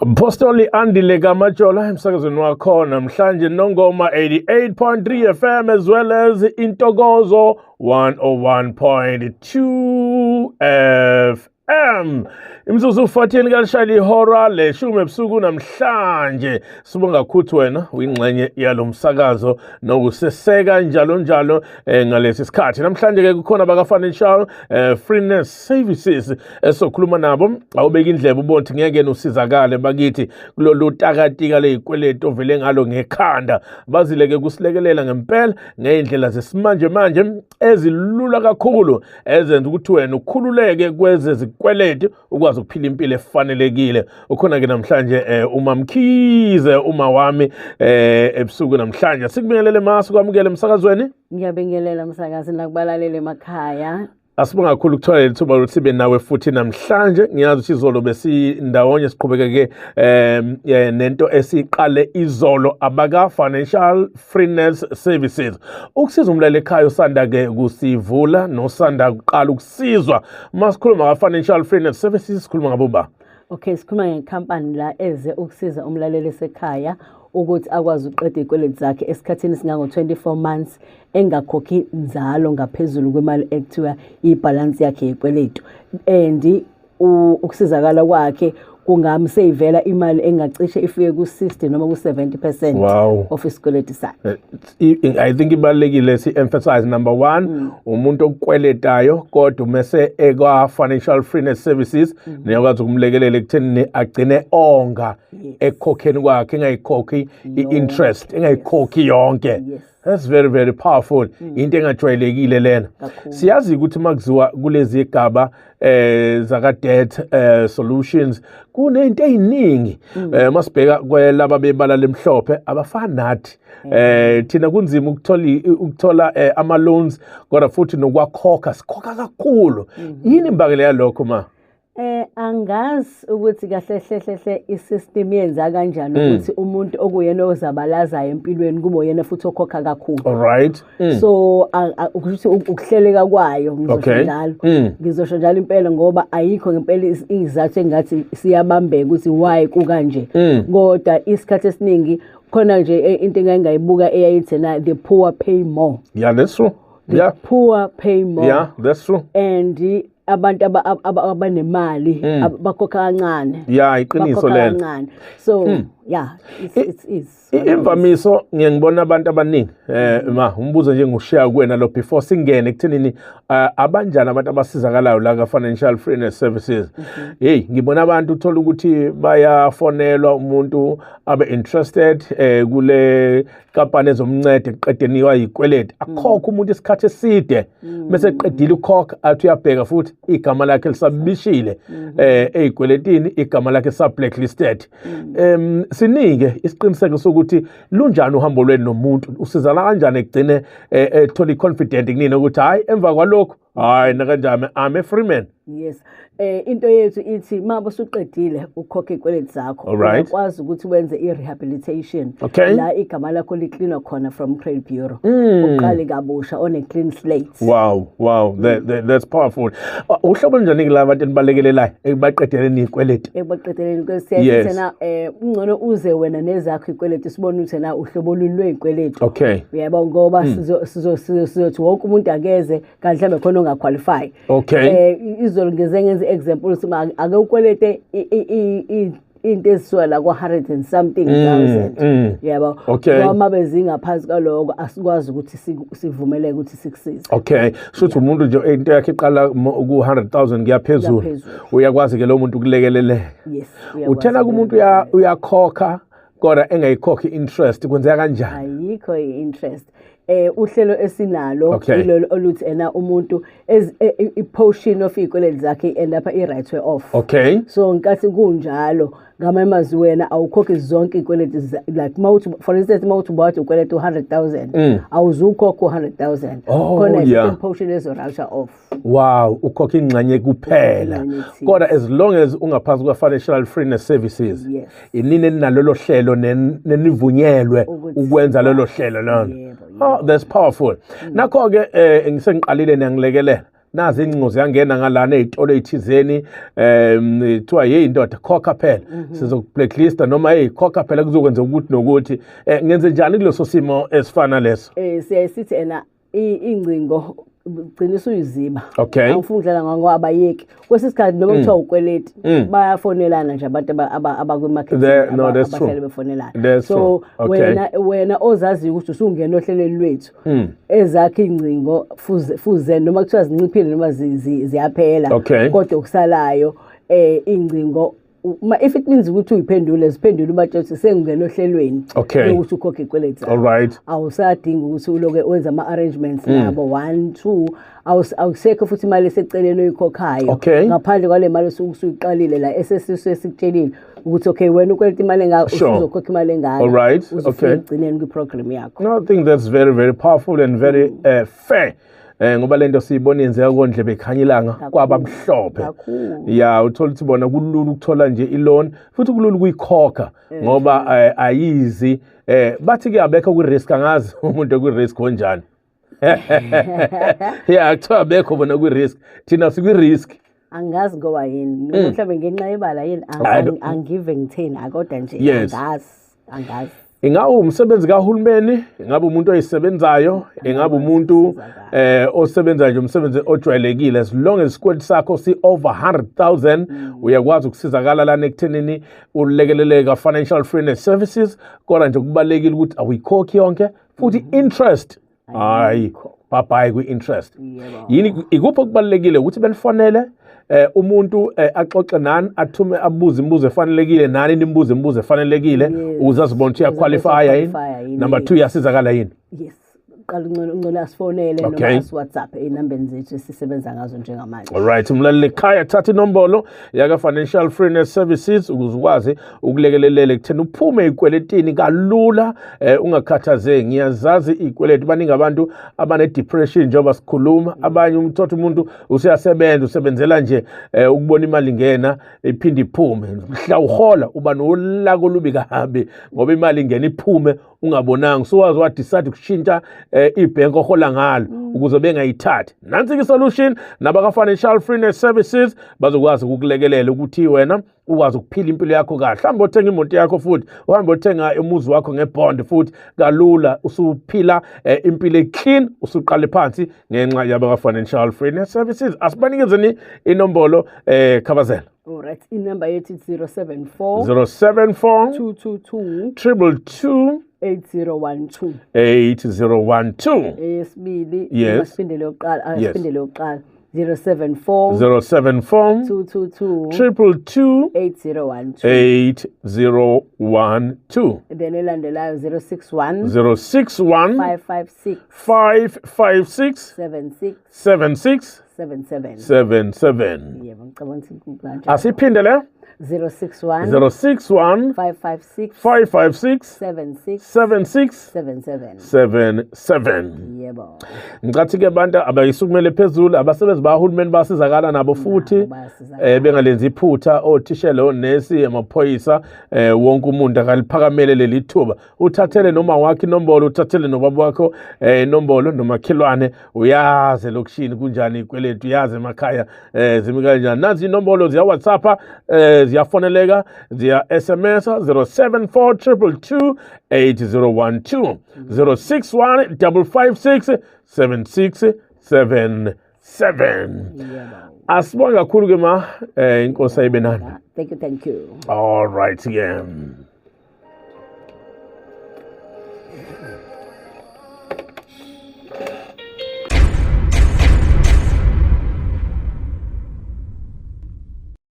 Mpostoli Andile Kamajola emsakazweni wakho namhlanje, Nongoma 88.3 FM as well as Intokozo 101.2 FM. Imizuzu 14 kalishayela ihora leshumi ebusuku namhlanje. Sibonga kakhulu wena uyingxenye yalo msakazo nokuseseka njalo njalo ngalesi sikhathi. Namhlanje ke kukhona baka Financial Freeness Services esokhuluma nabo. Awubeka indlebe ubone ukuthi ngeke usizakale bakithi kulolu takatika lezikweletu ovele ngalo ngekhanda. Bazileke kusilekelela ngempela ngezindlela zesimanje manje ezilula kakhulu ezenza ukuthi wena ukhululeke kweze zikweletu, ukwazi ukuphila impilo efanelekile. Ukhona ke namhlanje uma Mkhize, uma wami ebusuku namhlanje. Sikubingelele masi, kwamukele emsakazweni. Ngiyabingelela msakazi nakubalaleli emakhaya. Asibonga kakhulu ukuthola leli thuba lokuthi sibe nawe futhi namhlanje. Ngiyazi ukuthi izolo besindawonye, siqhubeke ke nento esiqale izolo, abaka Financial Freeness Services. Ukusiza umlaleli ekhaya osanda ke kusivula nosanda kuqala ukusizwa. Masikhuluma ka Financial Freeness Services, sikhuluma ngabo ba? Okay, sikhuluma ngekhampani la eze ukusiza umlaleli esekhaya ukuthi akwazi ukuqeda izikweletu zakhe esikhathini singango-24 months, engakhokhi nzalo ngaphezulu kwemali ekuthiwa ibhalansi yakhe yekweletu, and ukusizakala kwakhe kungamseyivela imali engacishe ifike ku-60 noma ku-70% of isikweletu sakhe. I think ibalulekile si emphasize number 1, umuntu okweletayo kodwa mase ekwa Financial Freeness Services niyakwazi ukumlekelela ekutheni agcine onga ekukhokheni kwakhe, engayikhokhi i-interest, engayikhokhi yonke. That's very very powerful. Into engajwayelekile lena. Kakhulu. Siyazi ukuthi makuziwa kulezi igaba zaka debt solutions kunento eziningi. Masibheka kwelaba bebala lemhlophe abafani nathi. Thina kunzima ukuthola ama loans, kodwa futhi nokwakhokha sikhokha kakhulu. Yini imbangela yalokho, ma? Angazi ukuthi kahle hle hle hle isystem yenza kanjani ukuthi umuntu okuyena ozabalazayo empilweni kube yena futhi okhokha kakhulu. All right. So ukuthi ukuhleleka kwayo, ngizosho njalo. Ngizosho njalo impela, ngoba ayikho ngempela izathu engathi siyabambeka ukuthi why kukanje. Kodwa isikhathi esiningi khona nje into engayibuka eyayithi na the poor pay more. Yeah, that's true. The poor pay more. Yeah, that's true. And abantu abanemali bakhokha kancane. Yeah, iqiniso Bakhokha lelo. kancane. So yeah, it's is Imvamiso ngiye ngibona abantu abaningi, ma umbuzo nje ngushiya kuwena lo before singene ekuthenini abanjani abantu abasizakalayo la ka Financial Freeness Services. Hey, ngibona abantu uthola ukuthi bayafonelwa, umuntu abe interested kule company ezomnceda eqedeni yikweleti, akhokhe umuntu isikhathi eside, bese eqedile ukhokha athi uyabheka futhi igama lakhe lisabishile eyikweletini, igama lakhe sa blacklisted. Sinike isiqiniseko sokuthi lunjani uhambo lwenu nomuntu, usizana kanjani egcine ethola i-confident kunini ukuthi hayi, emva kwalokho, hayi nakanjani, I'm a free man? Yes, into yethu ithi uma usuqedile ukhokha izikweletu zakho, uyakwazi ukuthi wenze i-rehabilitation la igama lakho liklinwa khona from credit bureau, uqale kabusha on a clean slate. Wow, that's powerful. Uhlobo njani ke laba bantu enibalekelelayo ekubaqedeleni izikweletu? Ekubaqedeleni kwesiyathi thina ungcono uze wena nezakho izikweletu, sibone ukuthi na uhlobo luni lwezikweletu. Uyabo, ngoba sizothi wonke umuntu akeze, kanti mhlawumbe khona ongaqualify. Izolo ngize ngenze example ukuthi ake ukwelete into ezisuka la kwa 100 and something thousand. Yabo. Noma bezingaphansi kwaloko, asikwazi ukuthi sivumeleke ukuthi sikusize. Okay, shuthi umuntu nje into yakhe iqala ku 100,000 kuyaphezulu. Kuyaphezulu. Uyakwazi ke lo muntu ukulekeleleka? Yes, uyakwazi Uthena kumuntu ukulekelela. Uyakhokha kodwa engayikhokhi interest, kwenzeka kanjani? Ayikho i-interest. Uhlelo esinalo ilolo oluthi ena umuntu i-portion of izikweletu zakhe end up i-write off. So nkathi kunjalo, ngamanye amazwi wena awukhokhi zonke izikweletu like mawuthi, for instance, mawuthi ubathi ukweleta u-100,000, awuzukhokha u-100,000. Khona i-certain portion ezo-write off. Wow, ukhokha ingxenye kuphela. Ingxenye ethize. Kodwa as long as ungaphansi kwa Financial Freeness Services, inini enalolo hlelo nenivunyelwe Ukuthi ukwenza lolo hlelo lona. Yebo, Oh, yebo. that's powerful. Nakho ke ngisengiqalile niyangilekelela. Nazi ingcingo ziyangena ngalana ey'tolo ey'thizeni, kuthiwa yeyi ndoda, khokha phela, sizoku-blacklista, noma hey, khokha phela, kuzokwenza ukuthi nokuthi. Ngenze njani kuleso simo esifana leso? Siyaye sithi ena ingcingo gcina usuyiziba. Angifuni ukudlala ngoba abayeki. Kwesinye isikhathi noma kuthiwa ukweleti, bayafonelana nje abantu abakwi-marketing, No, that's true. abahlale befonelana. That's So true. wena ozaziyo ukuthi usungena ohlelweni lwethu, ezakho ingcingo fuze noma kuthiwa zinciphile noma ziyaphela, kodwa okusalayo ingcingo, ma if it means ukuthi uyiphendule, ziphendule, ubatshele ukuthi sengingena ohlelweni lokuthi ukhokhe ikweletu zakho. Awusadingi ukuthi uloke wenza ama-arrangements nabo. One, two, awusekho futhi imali eseceleni oyikhokhayo ngaphandle kwale mali osuke usuyiqalile la esesikutshelile ukuthi okay, wena ukweleta imali engaka, usuzokhokha imali engaka uze ufike ekugcineni kwi-program yakho. No, I think that's very, very powerful and very fair. Ngoba lento siyibona yenzeka kondlebe ekhanya ilanga kwabamhlophe. Kakhulu. Ya, uthola ukuthi bona kulula ukuthola nje i-loan, futhi kulula ukuyikhokha ngoba ayizi, bathi ke abekho kwi-risk. Angazi umuntu okwi-risk onjani. Ya, kuthiwa abekho bona kwi-risk, thina sikwi-risk. Angazi ngoba yini, noma mhlawumbe ngenxa yebala yini, angive ngitheni, akodwa nje angazi, angazi. Ingabe umsebenzi kahulumeni, ingabe umuntu oyisebenzayo, ingabe umuntu osebenza nje umsebenzi ojwayelekile, as long as isikweletu sakho si over 100,000, uyakwazi ukusizakala lana ekuthenini ulekeleleka Financial Freedom Services. Kodwa nje kubalulekile ukuthi awuyikhokhi yonke, futhi interest hayi, bye bye kwi-interest. Yini, ikuphi okubalulekile ukuthi benifonele, umuntu axoxe nani, athume, abuze imibuzo efanelekile, nani nimbuze imibuzo efanelekile ukuze azibone ukuthi uyaqualifya yini? Uyaqualifya yini? Number 2, uyasizakala yini? Yes, qala ungcono asifonele noma asi-WhatsApp ey'nambeni zethu esisebenza ngazo njengamanje. Alright, umlaleli ekhaya, thatha inombolo yaka Financial Freedom Services ukuze ukwazi ukulekelela ekutheni uphume ey'kweletini kalula, ungakhathazeki. Ngiyazazi iy'kweletu, baningi abantu abane-depression njengoba sikhuluma. Abanye umthatha umuntu usuyasebenza, usebenzela nje ukubona imali ingena iphinde iphume. Mhla uhola uba nolaka olubi kabi ngoba imali ingena iphume ungabonanga. Usuwazi wa-decide ukushintsha ibhenki ohola ngalo ukuze bengayithathi. Nansi-ke i-solution, nabaka-Financial Freedom Services bazokwazi ukukulekelela ukuthi wena ukwazi ukuphila impilo yakho kahle. Hamba othenga imoto yakho, futhi uhambe othenga umuzi wakho ngebond futhi kalula, usuphila impilo e-clean, usuqale phansi ngenxa yabaka-Financial Freedom Services. Asibanikezeni inombolo, Khabazela. Alright, inamba yethu 074 074 222 222 8012. 8012. Eyesibili, Yes. siphindele yokuqala, Yes. siphindele yokuqala, 074 074 222 222 8012. 8012. Then elandelayo 061 061 556 556 76 76 77. 77. Yebo, ngicabanga ukuthi kukanjalo. Asiphinde le. 061 061 556 556 76 76 77. 77. Yebo. Ngicathi ke abantu abayisukumele phezulu, abasebenzi bahulumeni basizakala nabo futhi. Bayasizakala. Bengalenzi iphutha, othishela, onesi, amaphoyisa, wonke umuntu akaliphakamele leli thuba. Uthathele noma wakho inombolo, uthathele nobaba wakho inombolo, nomakhelwane, uyazi elokishini kunjani ikweletu, uyazi emakhaya zimi kanjani. Nazi inombolo ziya WhatsApp, ziyafoneleka, ziya SMS: 074 222 8012, 061 556 7677. Yebo. Asibonge kakhulu ke ma, inkosi ayibe nani. Thank you, thank you. All right, yeah.